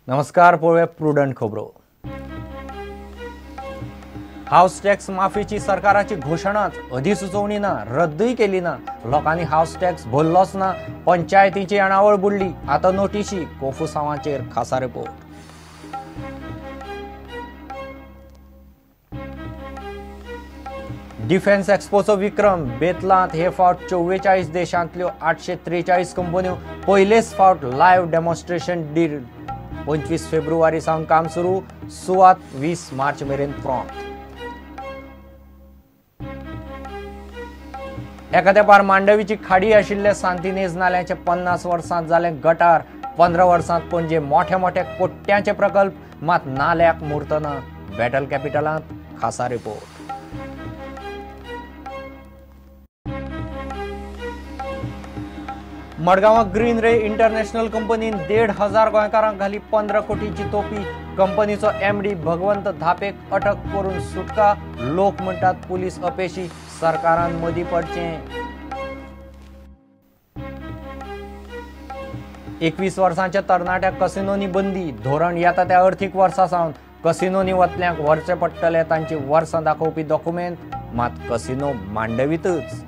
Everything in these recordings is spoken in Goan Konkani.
नमस्कार, पळोवया प्रुडंट खबरो. हाऊस टॅक्स माफीची सरकाराची घोशणाच, अधिसुचोवणी ना, रद्दूय केली ना. लोकांनी हाऊस टॅक्स भरलोच ना, पंचायतीची येणावळ बुडली. आतां नोटिशी, कोफुसांवाचेर खासा रिपोर्ट. डिफेन्स एक्स्पोचो विक्रम, बेतलांत हे फावट 44 देशांतल्यो 843 कंपन्यो पयलेच फावट लायव्ह डेमॉन्स्ट्रेशन डील. 25 फेब्रुवारी सावन काम सुरू, सुवात 20 मार्च मेरेन प्रोंत. एका तेंपार मांडवीची खाडी आशिल्ले सांतिनेज नाल्याचे 50 वर्सांत जालें गटार. 15 वर्सांत पणजे मोठे मोठे कोट्यांचे प्रकल्प, मात नाल्याक मुर्त ना. बॅटल कॅपिटलांत खासा रिपोर्ट. मडगांवां ग्रीन रे इंटरनॅशनल कंपनीन 1,500 गोंयकारांक घाली 15 कोटींची तोपी. कंपनीचो एमडी भगवंत धापेक अटक करून सुटका. लोक म्हणटात पुलीस अपेशी, सरकारान मदीं पडचें. 21 वर्सांच्या तरणाट्या कसिनोनी बंदी. धोरण येता त्या अर्थीक वर्सा सावन कसिनोनी वतल्यांक व्हरचें पडटलें तांची वर्सां दाखोवपी डॉक्युमेंट, मात कसिनो मांडवीतच.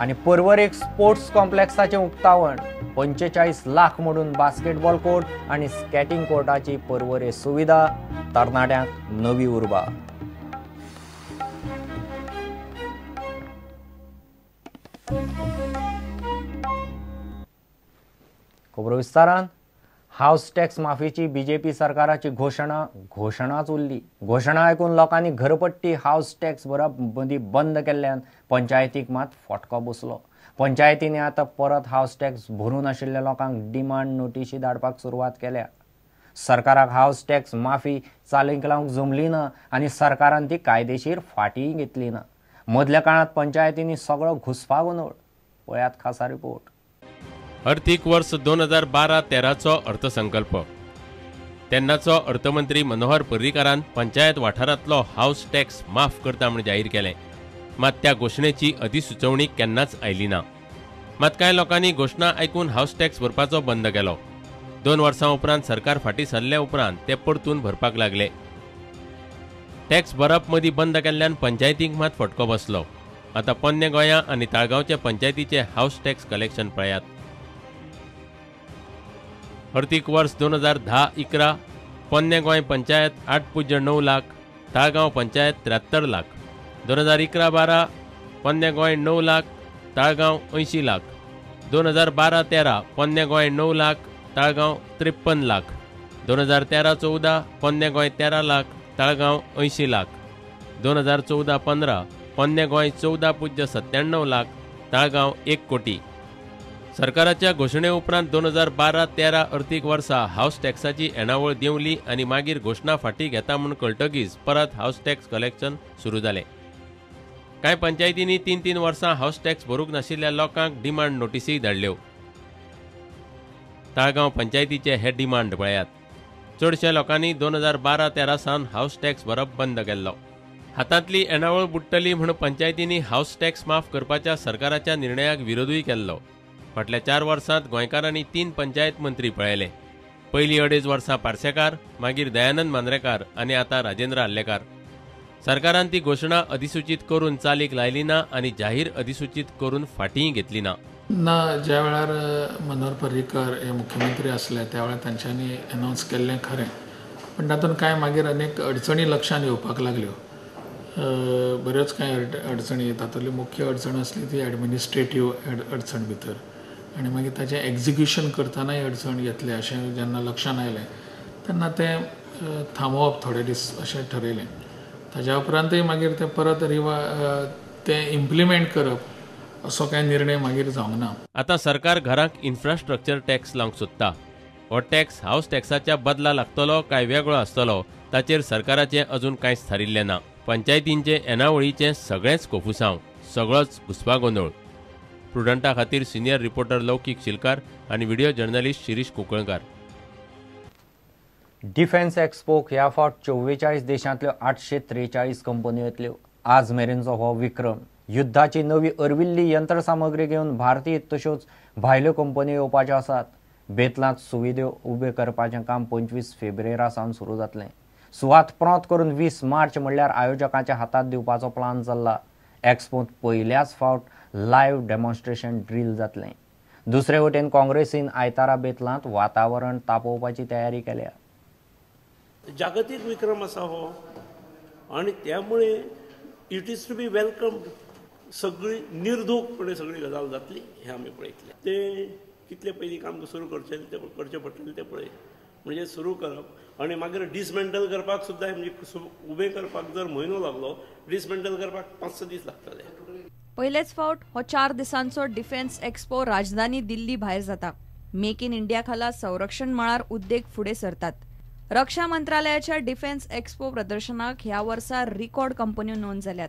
आनी पर्वरेक स्पोर्ट्स कॉम्प्लेक्साचें उक्तावण. 45 लाख म्हणून बास्केटबॉल कोर्ट आनी स्केटिंग कोर्टाची पर्वरे सुविधा, तरणाट्यांक नवी उर्बा. खबरो विस्तारान. हाऊस टॅक्स माफीची बीजेपी सरकाराची घोशणा घोशणाच उरली. घोशणा आयकून लोकांनी घरपट्टी हाऊस टॅक्स भरप मदीं बंद केल्ल्यान पंचायतीक मात फटको बसलो. पंचायतींनी आतां परत हाऊस टॅक्स भरूं नाशिल्ल्या लोकांक डिमांड नोटिशी धाडपाक सुरवात केल्या. सरकाराक हाऊस टॅक्स माफी चालीक लावंक जमली ना आनी सरकारान ती कायदेशीर फाटीय घेतली ना. मदल्या काळांत पंचायतींनी सगळो घुसपा गोंदळ. पळयात खासा रिपोर्ट. अर्थीक वर्स 2012-13चो अर्थसंकल्प. तेन्नाचो अर्थमंत्री मनोहर पर्रीकारान पंचायत वाठारांतलो हाऊस टॅक्स माफ करता म्हूण जाहीर केलें. मात त्या घोशणेची अधिसुचोवणी केन्नाच आयली ना. मात कांय लोकांनी घोशणा आयकून हाऊस टॅक्स भरपाचो बंद केलो. 2 वर्सां उपरांत सरकार फाटीं सरल्या उपरांत ते परतून भरपाक लागले. टॅक्स भरप मदीं बंद केल्ल्यान पंचायतींक मात फटको बसलो. आतां पोन्ने गोंया आनी ताळगांवच्या पंचायतीचे हाऊस टॅक्स कलेक्शन पळयात. अर्थीक वर्स 2010-11 पोन्ने गोंय पंचायत 8.9 लाख, ताळगांव पंचायत 73 लाख. 2011-12 पोन्ने गोंय 9 लाख, ताळगांव 80 लाख. 2012-13 पोन्ने गोंय 9 लाख, ताळगांव 53 लाख. 2013-14 पोन्ने गोंय 13 लाख, ताळगांव 80 लाख. 2014-15 पोन्ने गोंय 14.97 लाख, ताळगांव 1 कोटी. सरकाराच्या घोशणे उपरांत 2012-13 अर्थीक वर्सा हाऊस टॅक्साची येणावळ देंवली आनी मागीर घोशणा फाटीं घेता म्हूण कळटकीच परत हाऊस टॅक्स कलेक्शन सुरू जालें. कांय पंचायतींनी 3-3 वर्सां हाऊस टॅक्स भरूंक नाशिल्ल्या लोकांक डिमांड नोटिसीय धाडल्यो. ताळगांव पंचायतीचे हे डिमांड पळयात. चडश्या लोकांनी 2012-13 सावन हाऊस टॅक्स भरप बंद केल्लो. हातांतली येणावळ बुडटली म्हूण पंचायतींनी हाऊस टॅक्स माफ करपाच्या सरकाराच्या निर्णयाक विरोधूय केल्लो. फाटल्या 4 वर्सांत गोंयकारांनी 3 पंचायत मंत्री पळयले. पयलीं 2.5 वर्सां पार्सेकार, मागीर दयानंद मांद्रेकार आनी आतां राजेंद्र आर्लेकार. सरकारान ती घोशणा अधिसूचीत करून चालीक लायली ना आनी जाहीर अधिसूचीत करून फाटींय घेतली ना. ना, ज्या वेळार मनोहर पर्रीकर हे मुख्यमंत्री आसले त्या वेळार तांच्यांनी अनावन्स केल्लें खरें, पण तातूंत कांय मागीर अनेक अडचणी लक्षांत येवपाक लागल्यो. बऱ्योच कांय अडचणी, तातूंतली मुख्य अडचण आसली ती एडमिनिस्ट्रेटीव अडचण भितर, आनी मागीर ताचें एक्जिक्युशन करतनाय अडचण येतलें अशें जेन्ना लक्षांत आयलें तेन्ना तें थांबोवप थोडे दीस अशें ठरयलें. ताज्या उपरांतय मागीर तें परत तें इम्प्लिमेंट करप असो कांय निर्णय मागीर जावंक ना. आतां सरकार घरांक इन्फ्रास्ट्रक्चर टॅक्स लावंक सोदता. हो टॅक्स हाऊस टॅक्साच्या बदला लागतलो काय वेगळो आसतलो ताचेर सरकाराचें अजून कांयच थारिल्लें ना. पंचायतींचें येणावळीचें सगळेंच कोफुसांव, सगळोच घुसपा गोंदळ. प्रुडंटा खातीर सिनियर रिपोर्टर लौकीक शिलकार आनी video journalist Shirish Kunkalkar. Defence एक्स्पोक ह्या फावट 44 देशांतल्यो 843 कंपन्यो येतल्यो. आज मेरेनचो हो विक्रम. युद्धाची नवी अर्विल्ली यंत्रसामग्री घेवन भारतीय तश्योच भायल्यो कंपन्यो येवपाच्यो आसात. बेतलांत सुविध्यो उब्यो करपाचें काम 25 फेब्रुवारा सावन सुरू जातलें. सुवात प्रोंत करून 20 मार्च म्हणल्यार आयोजकांच्या हातांत दिवपाचो प्लान चल्ला. एक्सपोंत पयल्याच फावट लायव्ह डेमॉन्स्ट्रेशन ड्रील जातलें. दुसरे वटेन काँग्रेसीन आयतारा बेतलांत वातावरण तापोवपाची तयारी केल्या. जागतीक विक्रम आसा हो आनी त्यामुळे it is to be welcomed. सगळी निर्धोकपणे सगळी गजाल जातली हें आमी पळयतले. ते कितले पयलीं काम सुरू करचें तें करचें पडटलें तें पळय, म्हणजे सुरू करप आनी मागीर डिसमेंटल करपाक सुद्दां, म्हणजे उबें करपाक जर म्हयनो लागलो, डिसमेंटल करपाक 5-6 दीस लागतले. पयलेच फावट हो 4 दिसांचो डिफेन्स एक्सपो राजधानी दिल्ली भायर जाता. मेक इन इंडिया खाला संरक्षण मळार उद्देग फुडें सरतात. रक्षा मंत्रालयाच्या डिफेन्स एक्सपो प्रदर्शनाक ह्या वर्सा रिकॉर्ड कंपन्यो नोंद जाल्यात.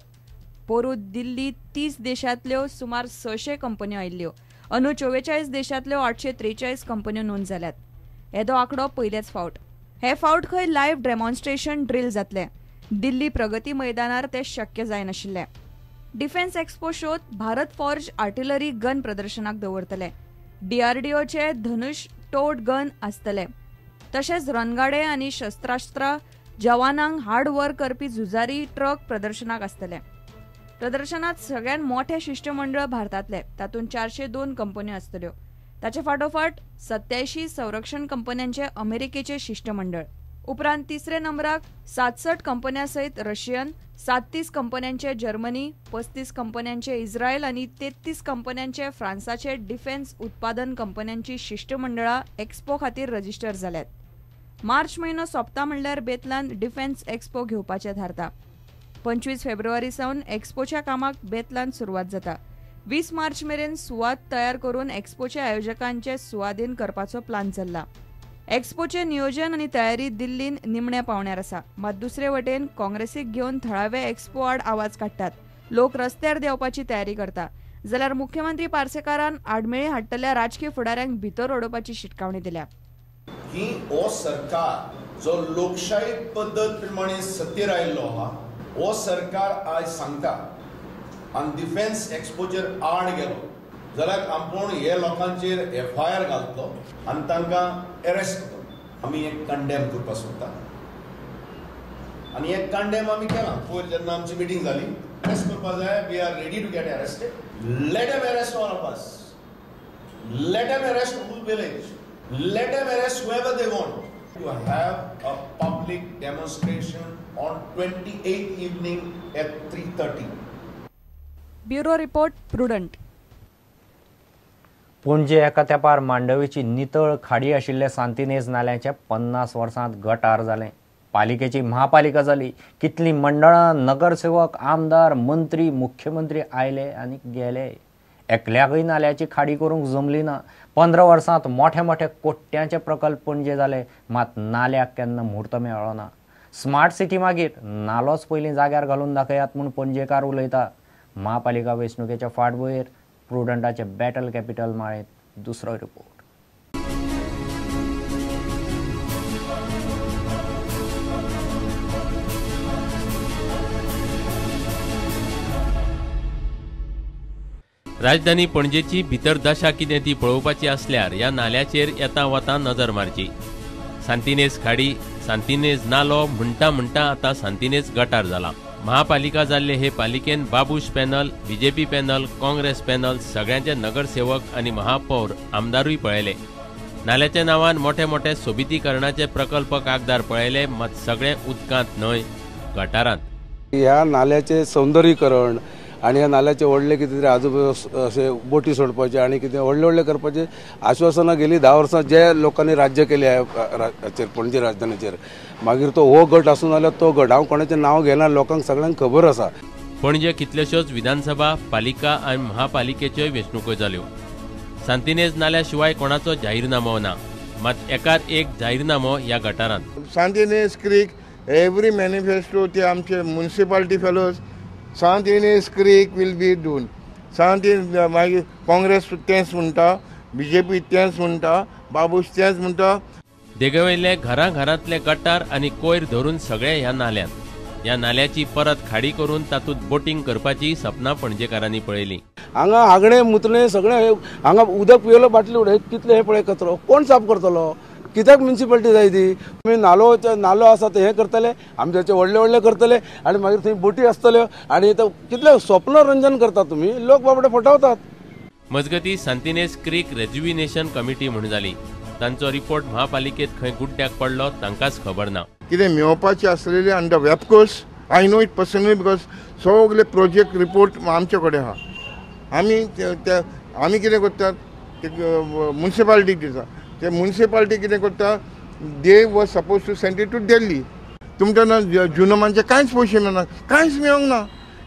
पोरूं दिल्ली 30 देशांतल्यो सुमार 600 कंपन्यो आयिल्ल्यो. अंदू 44 देशांतल्यो 843 कंपन्यो नोंद जाल्यात. येदो आंकडो पयलेच फावट. हे फावट खंय लायव्ह डेमॉन्स्ट्रेशन ड्रील जातलें. दिल्ली प्रगती मैदानार तें शक्य जायनाशिल्लें. डिफेन्स एक्सपो शोत भारत फॉर्ज आर्टिलरी गन प्रदर्शनाक दवरतले. डीआरडीओचे धनुष टोड गन आसतले. तशेंच रणगाडे आनी शस्त्रास्त्रां जवानांक हार्ड वर्क करपी झुजारी ट्रक प्रदर्शनाक आसतले. प्रदर्शनात सगळ्यात मोठे शिष्टमंडळ भारतांतले, तातूंत 402 कंपन्यो आसतल्यो. ताचे फाटोफाट 87 संरक्षण कंपन्यांचे अमेरिकेचे शिष्टमंडळ. उपरांत तिसरे नंबराक 67 कंपन्यां सयत रशियन, 37 कंपन्यांचे जर्मनी, 35 कंपन्यांचे इस्रायल आनी 33 कंपन्यांचे फ्रांसाचे डिफेन्स उत्पादन कंपन्यांची शिष्टमंडळां एक्सपो खातीर रजिस्टर जाल्यात. मार्च म्हयनो सोंपता म्हणल्यार बेतलांत डिफेन्स एक्सपो घेवपाचें थारता. 25 फेब्रुवारी सावन एक्सपोच्या कामाक बेतलांत सुरवात जाता. 20 मार्च मेरेन सुवात तयार करून एक्सपोच्या आयोजकांचे सुवादीन करपाचो प्लान चल्ला. एक्सपोचें नियोजन आनी तयारी दिल्लीन निमण्या पावण्यार आसा. मात दुसरे वटेन काँग्रेसीक घेवन थळावे एक्सपो आड आवाज काडटात. लोक रस्त्यार देंवपाची तयारी करता. जाल्यार मुख्यमंत्री पार्सेकारान आडमेळी हाडटल्या राजकीय फुडाऱ्यांक भितर उडोवपाची शिटकावणी दिल्या. की हो सरकार जो लोकशाही पद्दत प्रमाणे सत्तेर आयिल्लो आहा, हो सरकार आयज सांगता आनी डिफेन्स एक्सपोचेर आड गेलो जाल्यार आपूण हे लोकांचेर एफआयआर घालतलो आनी तांकां एरेस्ट करतलो. आमी हें कंडेम करपाक सोदता आनी हें कंडेम आमी केलां. पयर जेन्ना आमची मिटींग जाली, अरेस्ट करपाक जाय, we are ready to get arrested. Let them arrest all of us, let them arrest whole village, let them arrest whoever they want. To have a public demonstration on 28th evening at 3:30. Bureau report, Prudent. Panaji एका तेंपार मांडवीची नितळ खाडी आशिल्ले सांतिनेज नाल्याचे 50 वर्सांत गटार जालें. पालिकेची महापालिका जाली. कितलीं मंडळां, नगरसेवक, आमदार, मंत्री, मुख्यमंत्री आयले आनी गेले. एकल्याकय नाल्याची खाडी करूंक जमली ना. 15 वर्सांत मोठे मोठे कोट्यांचे प्रकल्प पणजे जाले, मात नाल्याक केन्ना म्हूर्त मेळ्ळो ना. स्मार्ट सिटी मागीर नालोच पयलीं जाग्यार घालून दाखयात म्हूण पणजेकार उलयता. महापालिका वेंचणुकेच्या फाटभुंयेर प्रुडंटाचे बॅटल कॅपिटल माळेंत दुसरो रिपोर्ट. राजधानी पणजेची भितर दशा कितें ती पळोवपाची आसल्यार ह्या नाल्याचेर येता वता नजर मारची. सांतिनेज खाडी, सांतिनेज नालो म्हणटा म्हणटा आतां सांतिनेज गटार जाला. महापालिका जाल्ले हे पालिकेन Babush panel, BJP panel, Congress panel सगळ्यांचे नगरसेवक आनी महापौर आमदारूय पळयले. नाल्याच्या नांवान मोठे मोठे सोबितीकरणाचे प्रकल्प कागदार पळयले, मात सगळे उदकांत न्हय, गटारांत. ह्या नाल्याचे सौंदर्यीकरण आनी ह्या नाल्याचे व्हडले कितें तरी आजूबाजू अशे बोटी सोडपाचे आनी कितें व्हडले व्हडले करपाचे आश्वासनां गेली 10 वर्सां जे लोकांनी राज्य केले हाचेर पणजे राजधानीचेर, मागीर तो हो गट आसूं नाल्यार तो गट, हांव कोणाचें नांव घेना, लोकांक सगळ्यांक खबर आसा. पणजे कितल्योश्योच विधानसभा, पालिका आनी महापालिकेच्योय वेंचणुको जाल्यो. सांतिनेज नाल्या शिवाय कोणाचो जाहीरनामो ना, मात एकार एक जाहीरनामो ह्या गटारांत. सांतिनेज क्रीक एवरी मॅनिफेस्टो ते आमचे municipality fellows Santa Inez creek will be done. सांतिनेज मागीर काँग्रेस तेंच म्हणटा, बीजेपी तेंच म्हणटा, बाबूश तेंच म्हणटा. देगेवयले घरां घरांतले गटार आनी कोयर धरून सगळे ह्या नाल्यांत. ह्या नाल्याची परत खाडी करून तातूंत बोटींग करपाची सपनां पणजेकारांनी पळयली. हांगा आगणे मुतणे सगळें हांगा उदक पियेलो बाटली उडय कितले हे पळय कचरो कोण साफ करतलो? कित्याक म्युनिसिपालिटी जाय ती? तुमी नालो नालो आसा ते हें करतले, आमचे व्हडले व्हडले करतले आनी मागीर थंय बोटी आसतल्यो आनी कितले स्वप्न रंजन करता तुमी, लोक बाबडे फटवतात. मजगती सांतिनेज क्रीक रेज्युविनेशन कमिटी म्हूण जाली. तांचो रिपोर्ट महापालिकेत खंय गुड्ड्याक पडलो तांकांच खबर ना. कितें मेळोवपाचें आसलेलें अंडर वेपकोस I know it personally because सगळे प्रोजेक्ट रिपोर्ट आमचे कडेन आहा. आमी आमी कितें करतात ते म्युनिसिपालिटीक दिता, ते म्युनिसिपालिटी कितें करता they was suppose to send it to Delhi. तुमकां ना जुनमांचे कांयच पयशे मेळना, कांयच मेळोंक ना,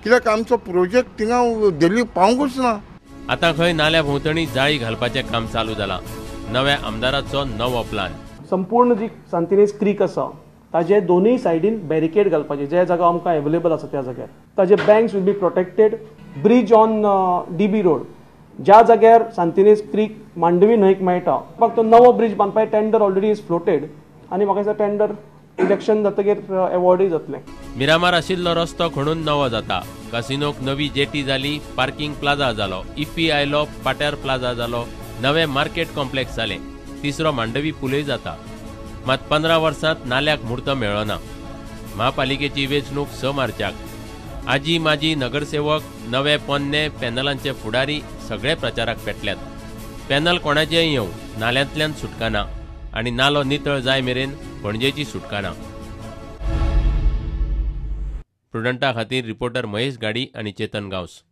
कित्याक आमचो प्रोजेक्ट थिंगा दिल्ली पावंकूच ना. आतां खंय नाल्या भोंवतणी जाळी घालपाचें काम चालू जालां. नव्या आमदाराचो नवो प्लान. संपूर्ण जी सांतिनेज क्रीक आसा ताजे दोनूय सायडीन बॅरिकेड घालपाचे, ज्या जागा आमकां अवेलेबल आसा त्या जाग्यार ताजे banks will be protected. Bridge on DB road ज्या जाग्यार सांतिनेज क्रीक मांडवी न्हंयक मेळटा फक्त नवो ब्रिज बांदपाक टेंडर ऑलरेडी is floated आनी म्हाका दिसता टेंडर इलेक्शन जातकीर एवॉर्डूय जातलें. मिरामार आशिल्लो रस्तो खणून नवो जाता. कासिनोक नवी जेटी जाली, पार्किंग प्लाझा जालो, इफी आयलो, पाट्यार प्लाझा जालो, नवे मार्केट कॉम्प्लेक्स जालें, तिसरो मांडवी पुलय जाता. मात 15 वर्सांत नाल्याक म्हूर्त मेळ्ळो ना. महापालिकेची वेंचणूक 6 मार्चाक. आजी माजी नगरसेवक, नवे पोन्ने पॅनलांचे फुडारी सगळे प्रचाराक पेटल्यात. पॅनल कोणाचेय येवं, नाल्यांतल्यान सुटका ना आनी नालो नितळ जाय मेरेन पणजेची सुटका ना. प्रुडंटा खातीर रिपोर्टर महेश गाडी आनी Chetan Gawas.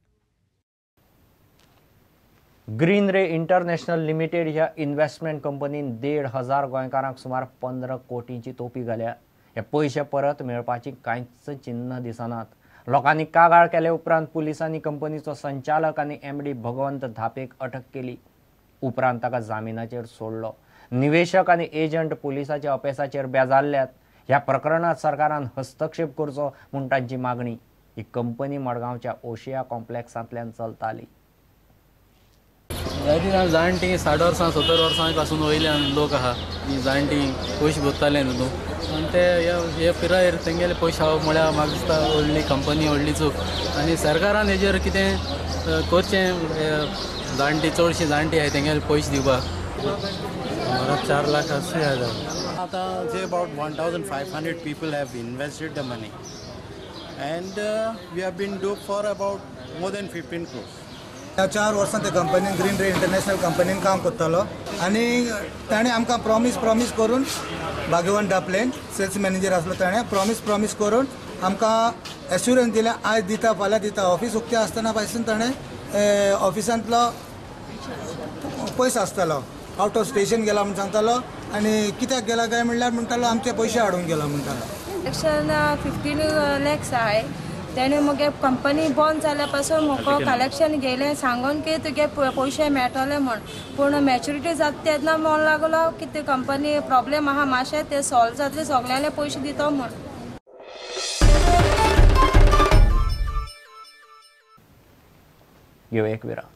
Green Ray International Limited ह्या इन्व्हेस्टमेंट कंपनीन 1,500 गोंयकारांक सुमार 15 कोटींची तोपी घाल्या. हे पयशे परत मेळपाची कांयच चिन्ह दिसनात. लोकांनी कागाळ केले उपरांत पुलिसांनी कंपनीचो संचालक आनी एमडी भगवंत धापेक अटक केली. उपरांत ताका जामिनाचेर सोडलो. निवेशक आनी एजंट पुलिसाच्या अपेसाचेर बेजारल्यात. ह्या प्रकरणात सरकारान हस्तक्षेप करचो म्हूण तांची मागणी. ही कंपनी मडगांवच्या ओशिया कॉम्प्लेक्सांतल्यान चलताली. जायतीं जाणटीं 60 वर्सां 70 वर्सां पासून वयल्यान लोक आहा, जाणटीं पयशे भरताले न्हू आनी ते हे पिरायेर तेंगेले पयशे हाडप म्हळ्यार म्हाका दिसता व्हडली कंपनी व्हडली चूक. आनी सरकारान हेजेर कितें करचें, जाणटीं चडशीं जाणटीं आहाय तेंगेले पयशे दिवपाक. 4,80,000. आतां जे about 1,500 people have invested the money and we have been duped for about more than 15 crores. 4 वर्सां ते कंपनीन ग्रीन रे इंटरनॅशनल कंपनीन काम करतालो आनी ताणें आमकां प्रॉमीस करून भाग्यवंत दापलेन सेल्स मॅनेजर आसलो, ताणें प्रॉमीस करून आमकां एश्युरन्स दिलें आयज दिता फाल्यां दिता. ऑफीस उक्तें आसतना पासून ताणें ऑफिसांतलो पयस आसतालो, आवट ऑफ स्टेशन गेला म्हूण सांगतालो आनी कित्याक गेला काय म्हणल्यार म्हणटालो आमचे पयशे हाडूंक गेला म्हणटालो. कलेक्शन 15 लॅक्स आहाय. तेणे मगे कंपनी बंद जाल्या पासून म्हाका कलेक्शन घेयलें सांगून की तुगे पयशे मेळटले म्हूण, पूण मॅच्युरिटी जाता तेन्ना म्हण लागलो की ती कंपनी प्रॉब्लेम आहा मातशें ते सॉल्व जातले सगळ्यांले पयशे दिता म्हूण. घेवया एक विराम.